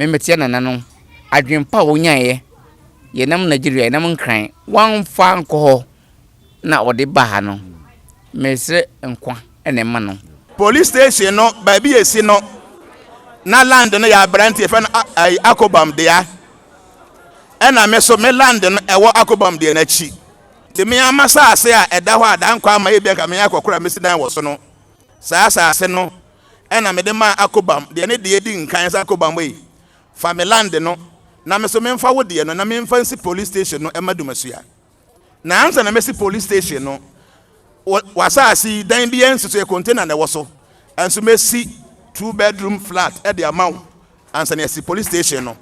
Me meteɛ nana no adwene pa a wɔnyaeɛ, yɛnam Nigeria, yɛnam Nkran, wɔamfa ankɔ hɔ na wɔde ba ha no, mesrɛ nkwa na ɛma no. Police station no baabi a esi no na land no yɛ aberante yɛfrɛ no Akobam dea. Ɛna me so me land no ɛwɔ Akobam deɛ n'akyi. Nti me ara m'asase a ɛda hɔ a Dankwa ama ebia nka meyɛ akɔkora a mesi dan wɔ so no, saa asase no ɛna mede maa Akobam deɛ ne deɛ di nkan sɛ Akobam ei, fa me land no na me so memfa wo deɛ no na memfa nsi police station no ɛma Dumasua. Na ansa na mɛsi police station no, w'asase yi dan biara nsi so, yɛ container na ɛwɔ so. Ɛnso mɛsi 2 bedroom flat ɛde ama wo ansa na yɛsi police station no.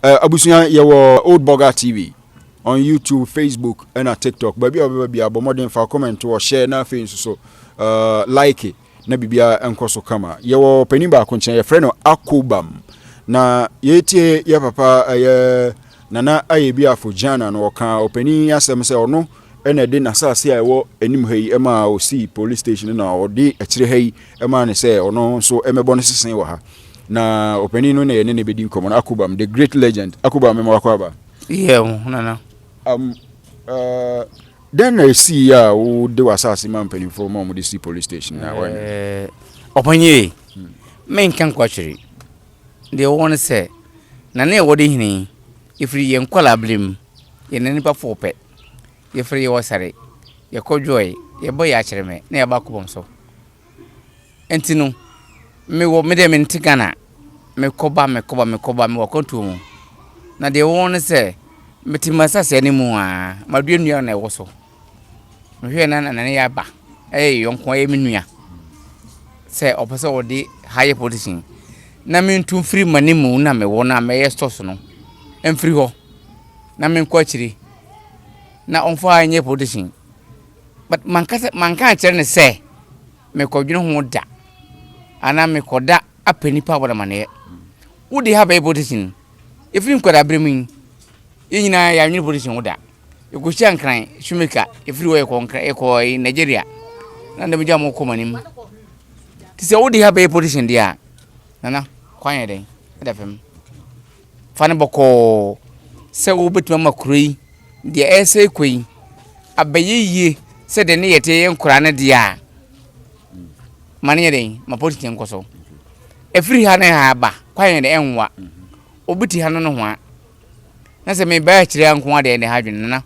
Abusua, yɛwɔ Old Burger TV on YouTube, Facebook ɛna TikTok. Baabi a wɔbɛba bi abɔ mmɔden fa comment wɔ share na afei nso so like na biribiara nkɔ so kama. Yɛwɔ panin baako nkyɛn, yɛfrɛ no Akobam, na yɛtie yɛ papa ɛyɛ Nana Ayɛ Gyana no. Ɔka ɔpanin asɛm sɛ ɔno ɛna ɛde n'asase a ɛwɔ anim ha yi ɛma ɔsii police station, na ɔde akyire ha yi ɛma ne sɛ ɔno nso ɛmɛbɔ no sesen wɔ ha. Na ɔpanin no na yɛne ne bɛdi nkɔmmɔ no, Akobam the great legend. Akobam, mɛma wakɔ aba. Yɛ nana. Dɛn na ɛsii a wode w'asase ma mpanimfoɔ ma wɔde si police station na wɔnyɛ? Ɔpanyin, menka nkwakyere deɛ wɔwɔ no sɛ nane a wɔde hene yɛfiri yɛn nkɔla abere mu, yɛne nipa fo pɛ yɛfiri yɛwɔ sare, yɛkɔ dwoe, yɛbɔ yɛ akyerɛmɛ na yɛba Akobam so. Nti no mewɔ me deɛ mente Ghana, mekɔba mekɔba mekɔba, mewɔ akwantuo mu. Na deɛ wɔwɔ no sɛ mete m'asase no mu a madua nnua na ɛwɔ so. Mehwɛ na nane yɛ aba, ɛyɛ yɔnko, ɛyɛ me nua sɛ ɔpɛ sɛ ɔde ha yɛ position na mentu mfiri m'animu na mewɔ no a mɛyɛ stores no mfiri hɔ na menkɔ akyiri na ɔmfa ha nyɛ position. But manka manka ankyerɛ no sɛ mekɔdwene ho da anaa mekɔda apɛ nipa abɔ no. Wode ha bɛyɛ position, ɛfiri nkwadaaberɛ mu yi, yɛn nyinaa yɛanwene position ho da. Yɛkɔhyia Nkran Shumeka, ɛfiri hɔ yɛkɔ Nkran, yɛkɔ Nigeria na ndɛm gya mo kɔ m'anim. Nti sɛ wode ha bɛyɛ position deɛ a, nana kwan yɛ dɛn ɛda fam fa no bɔkɔɔ sɛ wobɛtumi ama kuro yi deɛ ɛsɛ kɔ yi abɛyɛ yie sɛ deɛ ne yɛte yɛ nkoraa no deɛ a, ma no yɛ dɛn ma position nkɔ so. Ɛfiri ha ne ha ba kwan yɛ dɛn ɛnwa obi te ha no no ho a na sɛ mebaa akyire nko a deɛ ne ha dwene. Nana,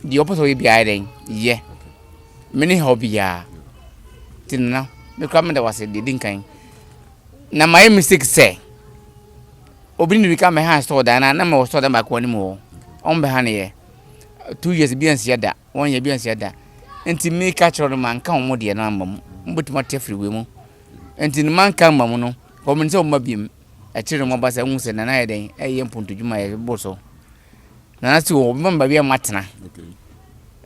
deɛ ɔpɛ sɛ ɔyɛ biara yɛ dɛn yɛ me ne ha biara. Nti nana, mekora meda wase deɛ di nkan na mayɛ mistake sɛ obi ne bi ka mɛha store dan na mewɔ store dan baako anim hɔ, ɔmo bɛha ne yɛ 2 years bi ansia da, wɔn yɛ bi ansia da. Nti meka kyerɛ no manka wɔn deɛ no amma mu, mbɛtumi ate afiri wei mu. Nti no manka amma mu no wɔn sɛ wɔn ma biem akyire no wɔn ba sɛ ohun sɛ nana yɛ dɛn ɛyɛ mpontodwuma yɛ bɔ so. Nana si wɔ ɔbɛma baabi a matena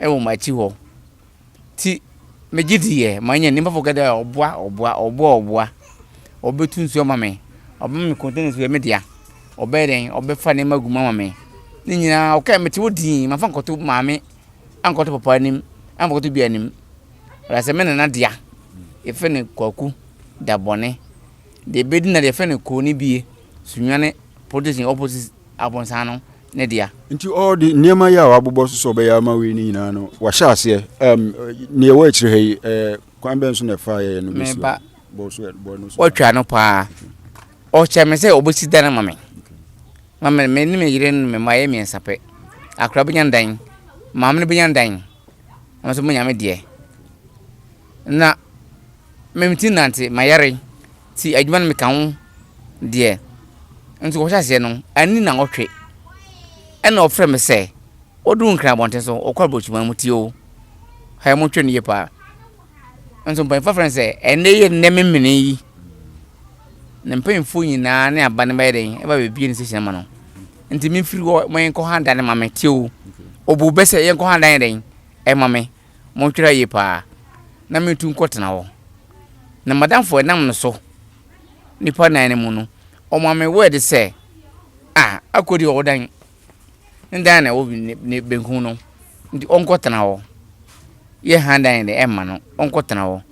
ɛwɔ mo akyi hɔ. Ti megye di yɛ manya nipa fo kɛdɛ ɔboa ɔboa ɔboa ɔboa ɔbɛtu nsuo ama me, ɔbɛma me container nsuo yɛ me dea, ɔbɛyɛ dɛn ɔbɛfa nneɛma gu mu ama me ne nyinaa. Ɔka mete hɔ dii mafa nkɔto maame ankɔto papa anim ankɔto bi anim. Ɔda sɛ me nana dea yɛfrɛ no Kwaku da bɔne deɛ ɛbɛdi na deɛ yɛfrɛ no koo ne bie Sunyani police opposite abɔnsan no ne dea. Nti ɔde nneɛma yi a wabobɔ so sɛ ɔbɛyɛ ama wei no nyinaa no, wahyɛ aseɛ. Neɛ ɛwɔ akyire ha yi, kwan bɛn so na ɛfa yɛyɛ no bɛsi? Meba watwa no paa, ɔkyɛ me sɛ ɔbɛsi dan ama me ma me me ne me yere ne me mma yɛ mmiɛnsa pɛ. Akora bɛnya dan, maame no bɛnya dan, na nso menya me deɛ. Na memti nante mayare ti adwuma no meka ho deɛ nso wɔhyɛ aseɛ no ani na ɔtwe ɛna ɔfrɛ me sɛ ɔduru Nkran abɔnten so, ɔkɔ aburokyiman mu tie o ha mo twɛ no yie paa. Nso mpanyinfoɔ frɛ no sɛ ɛnɛ yɛ nnɛ memene yi ne mpanyinfoɔ nyinaa ne aba ne bɛyɛ dɛn ɛba bɛbie ne station ama no. Nti memfiri hɔ ma yɛnkɔ ha dan ma me. Tie o, ɔbu bɛ sɛ yɛnkɔ ha dan yɛ dɛn ɛma me montwerɛ yie paa na mentu nkɔtena hɔ. Na madamfo ɛnam no so nipa nan no mu no, ɔma me word sɛ a akɔdi ɔwɔ dan ne dan na ɛwɔ ne benkum no, nti ɔnkɔtena hɔ yɛ ha dan de ɛma no, ɔnkɔtena hɔ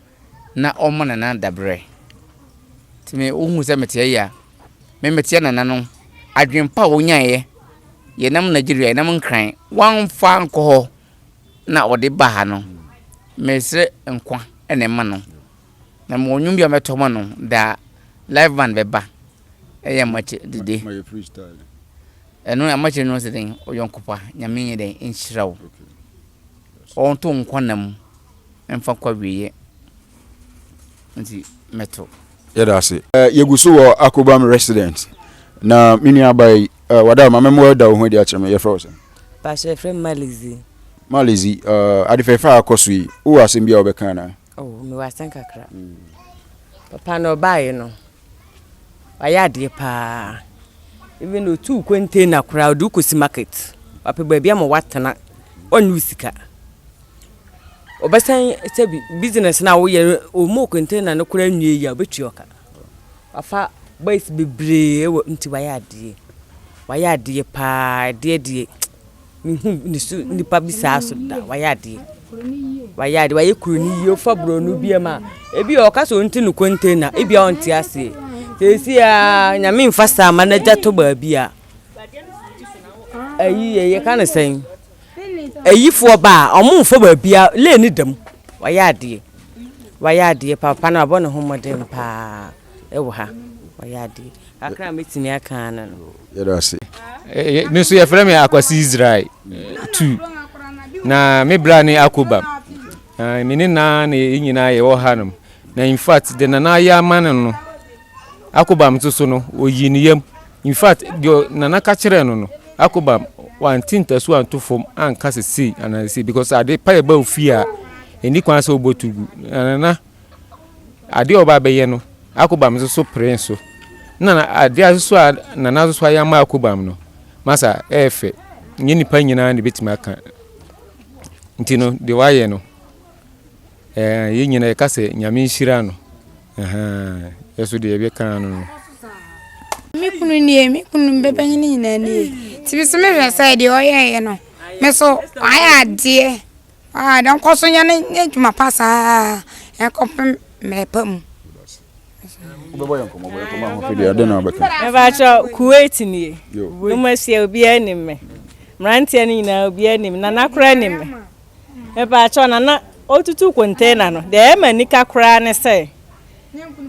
na ɔma nana dabrɛ. Nti me wohu sɛ meteɛ yi a, me meteɛ nana no. Adwempa a wɔnyaeɛ, yɛnam Nigeria, yɛnam Nkran, wɔamfa ankɔ hɔ na wɔde ba ha no, mesrɛ nkwa na ɛma no. Na mewɔ nnwom bi a mɛtɔ ma no da live band bɛba. Ɛyɛ amakye dede. Ɛno amakye no sɛ dɛn ɔyɔnko pa nyame nyɛ dɛn nhyira wo. Ɔnto nkwa nna mu mfa nkɔ awieɛ nti mɛto. Yɛda ase. Yɛgu so wɔ Akobam resident na me nua baa yi uh, wada ma mɛmoa da wo ho adi akyerɛ me yɛfrɛ wo sɛ? Pastor yɛfrɛ me Malizi. Malizi, uh, ade fɛfɛ a akɔ so yi wowɔ asɛm bi a wobɛka anaa? Oh, mewɔ asɛm kakra. Papa no ɔbaeɛ no wayɛ adeɛ paa. Even otuu container koraa ɔde wokɔsi market. Wapɛ baabi ama woatena ɔnnye wo sika. Ɔbɛsan sɛbi business no a woyɛ no ɔmmu container no koraa nwie yie a ɔbɛtua wo ka. Wafa boys bebree wɔ nti wayɛ adeɛ. Wayɛ adeɛ paa adeɛ deɛ mehu ne so nipa bi saa so da wayɛ adeɛ. Wayɛ adeɛ wayɛ kuro no yie wofa buroni bi ma ebi a ɔka sɛ ɔnti no container ebi a ɔnte aseɛ. Seesei a nyame mfa saa ma n'agya tɔ baabi a ayi yɛka ne sɛn. Ayifoɔ ba a, ɔmo nfa baabia, lane no da mu. Wayɛ adeɛ, wayɛ adeɛ papa no wabɔ ne ho mmɔden paa ɛwɔ ha. Wayɛ adeɛ. Kakra a mɛtumi aka ara no no. Yɛda ase. Me nso yɛfrɛ me Akwasi Israel tu na me bra ne Akobam. Me ne naa na yɛn nyinaa yɛwɔ hanom. Na in fact de nana ayɛ ama no no Akobam nso so no ɔyii ne yam. In fact deɛ nana ka kyerɛɛ no no Akobam wante ntasu anto fam anka sɛ sei anaa sei because ade pa ɛba ofie a ɛni kwan sɛ wobɔtu gu. Na nana adeɛ a ɔba abɛyɛ no Akobam nso so pere nso. Na adeɛ nso a nana nso so ayɛ ama Akobam no masa ɛyɛ fɛ. Nyɛ nipa nyinaa na ebɛtumi aka. Nti no deɛ wayɛ no Ɛɛ yɛn nyinaa yɛka sɛ Nyame nhyira no. Ahaa, yɛ so deɛ yɛbɛka ano no. Me kunu nie, me kunu bɛbɛnye ne nyinaa nie. Nti me so mehwɛ sɛ deɛ ɔyɛeɛ no, me so wayɛ adeɛ. Waa deɛ ɔnkɔ so nyɛ ne adwuma pa saa ɛnkɔpem mmerɛ pa mu. Wobɛbɔ yɛn nkɔmmɔ, bɔ yɛn nkɔmmɔ ahoɔfɛ deɛ adɛn na wobɛka? Mebakyɛ Kuwait nie. Nomasia obiara nim me. Mmeranteɛ no nyinaa obiara nim me. Nana koraa nim me. Mepaakyɛw Nana otutu container no deɛ ɛma anika koraa ne sɛ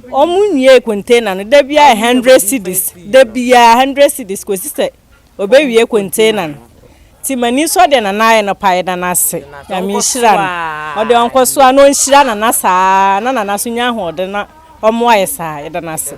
wɔn nwiee container no da biara 100 cedis da biara 100 cedis kɔsi sɛ ɔbɛwie container no nti m'ani sɔ deɛ Nana ayɛ no paa yɛda no ase Nyame nhyira no ɔde ɔnkɔ so a na ɔnhyira Nana saa na Nana so nya ahoɔden na ɔmmoa yɛ saa yɛda no ase.